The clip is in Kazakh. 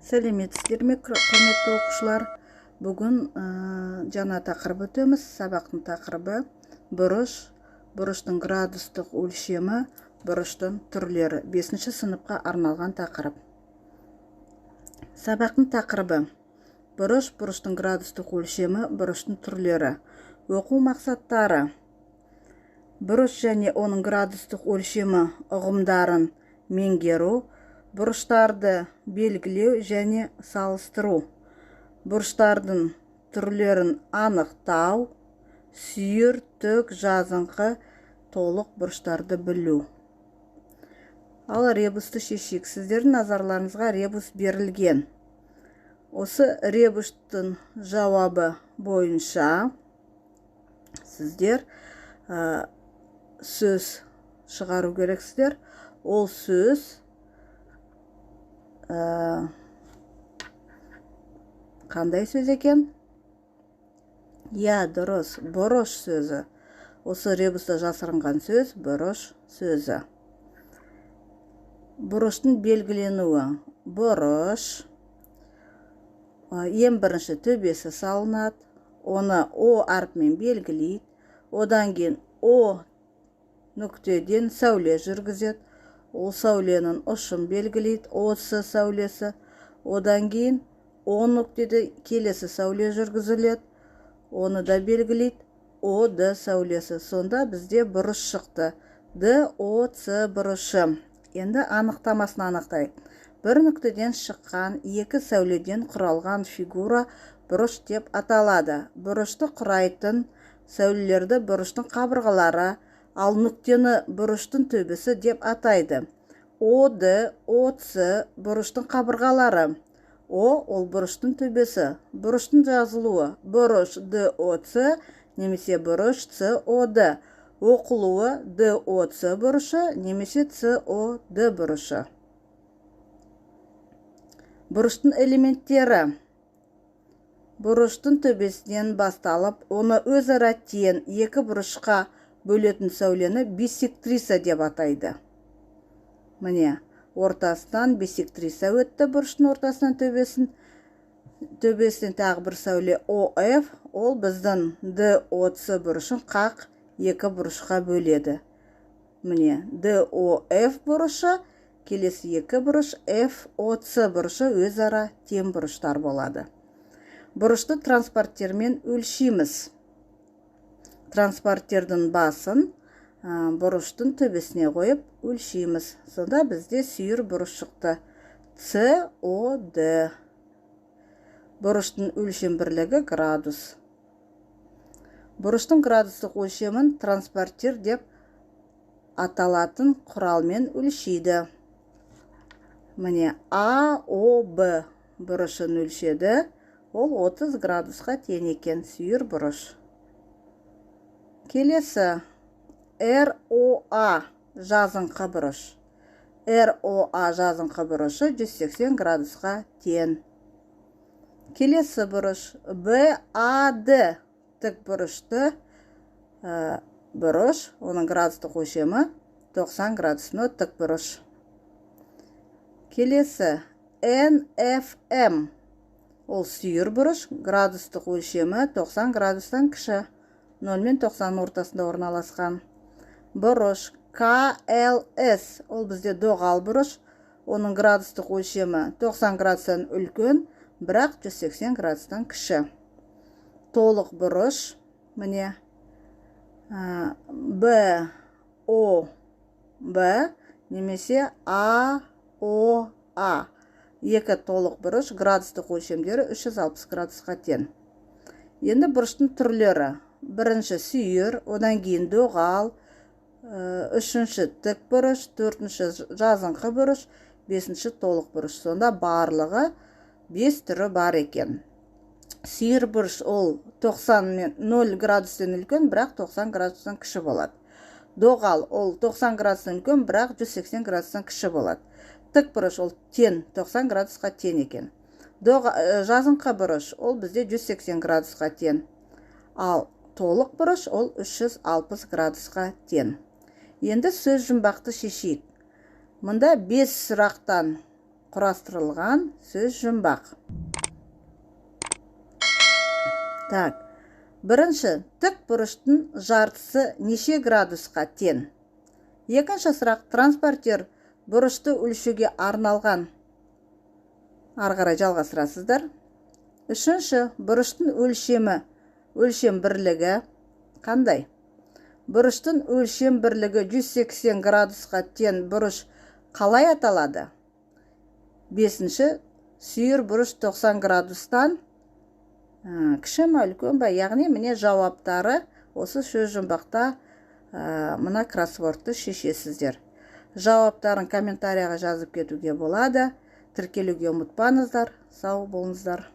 Сәлеметсіздер ме, құрметті оқушылар! Бүгін жаңа тақырып өтеміз. Сабақтың тақырыбы: бұрыш, бұрыштың градустық өлшемі, бұрыштың түрлері. Бесінші сыныпқа арналған тақырып. Сабақтың тақырыбы: бұрыш, бұрыштың градустық өлшемі, бұрыштың түрлері. Оқу мақсаттары: бұрыш және оның градустық өлшемі ұғымдарын меңгеру, бұрыштарды белгілеу және салыстыру, бұрыштардың түрлерін анықтау, сүйір, тік, жазыңқы, толық бұрыштарды білу. Ал ребусты шешейік. Сіздердің назарларыңызға ребус берілген. Осы ребустың жауабы бойынша сіздер сөз шығару керексіздер. Ол сөз қандай сөз екен? Иә, дұрыс, бұрыш сөзі. Осы ребуста жасырынған сөз – бұрыш сөзі. Бұрыштың белгіленуі. Бұрыш ең бірінші төбесі салынады, оны О әрпімен белгілейді. Одан кейін О нүктеден сәуле жүргізеді, ол сәуленің ұшын белгілейді, ОС сәулесі. Одан кейін О нүктеде келесі сәуле жүргізіледі, оны да белгілейді, ОД сәулесі. Сонда бізде бұрыш шықты: ДОЦ бұрышы. Енді анықтамасын анықтайық. Бір нүктеден шыққан екі сәуледен құралған фигура бұрыш деп аталады. Бұрышты құрайтын сәулелерді бұрыштың қабырғалары, ал нүктені бұрыштың төбесі деп атайды. ОД, ОЦ – бұрыштың қабырғалары. О – ол бұрыштың төбесі. Бұрыштың жазылуы: бұрыш ДОЦ немесе бұрыш СОД. Оқылуы: ДОЦ бұрышы немесе СОД бұрышы. Бұрыштың элементтері: бұрыштың төбесінен басталып, оны өзара тең екі бұрышқа бөлетін сәулені биссектриса деп атайды. Міне, ортасынан биссектриса өтті, бұрыштың ортасынан, төбесінен тағы бір сәуле ОФ, ол біздің ДОЦ бұрышын қақ екі бұрышқа бөледі. Міне, ДОФ бұрышы, келесі екі бұрыш ФОЦ бұрышы өзара тең бұрыштар болады. Бұрышты транспорттермен өлшейміз. Транспорттердің басын бұрыштың төбесіне қойып өлшейміз. Сонда бізде сүйір бұрыш шықты: СОД. Бұрыштың өлшем бірлігі – градус. Бұрыштың градустық өлшемін транспортер деп аталатын құралмен өлшейді. Міне, АОБ бұрышын өлшеді, ол 30 градусқа тең екен, сүйір бұрыш. Келесі РОА, жазыңқы бұрыш. РОА жазыңқы бұрышы 180 градусқа тең. Келесі бұрыш БАД, тік бұрышты бұрыш, оның градустық өлшемі 90 градус, но тік бұрыш. Келесі НФМ, ол сүйір бұрыш, градустық өлшемі 90 градустан кіші, 0 мен 90 ортасында орналасқан. Бұрыш КЛС, ол бізде доғал бұрыш, оның градустық өлшемі 90 градустан үлкен, бірақ 180 градустан кіші. Толық бұрыш, міне, Б О Б немесе А О А, екі толық бұрыш, градустық өлшемдері 360 градусқа тең. Енді бұрыштың түрлері: бірінші сүйір, одан кейін доғал, үшінші тік бұрыш, төртінші жазыңқы бұрыш, бесінші толық бұрыш. Сонда барлығы бес түрі бар екен. Сүйір бұрыш ол 90 мен 0 градустан үлкен, бірақ 90 градустан кіші болады. Доғал ол 90 градустан үлкен, бірақ 180 градустан кіші болады. Тік бұрыш ол тең, 90 градусқа тең екен. Жазыңқы бұрыш ол бізде 180 градусқа тең, ал толық бұрыш ол 360 градусқа тең. Енді сөз жұмбақты шешейік. Мұнда бес сұрақтан Құрастырылған сөз жұмбақ. Так, бірінші, тік бұрыштың жартысы неше градусқа тең? Екінші сұрақ, транспортер бұрышты өлшеуге арналған. Ары қарай жалғастырасыздар. Үшінші, бұрыштың өлшемі, өлшем бірлігі қандай? Бұрыштың өлшем бірлігі 180 градусқа тең бұрыш қалай аталады? Бесінші, сүйір бұрыш 90 градустан кіші ма, үлкен ба? Яғни міне жауаптары осы сөз жұмбақта, мына кроссвордты шешесіздер. Жауаптарын комментарияға жазып кетуге болады. Тіркелуге ұмытпаңыздар. Сау болыңыздар.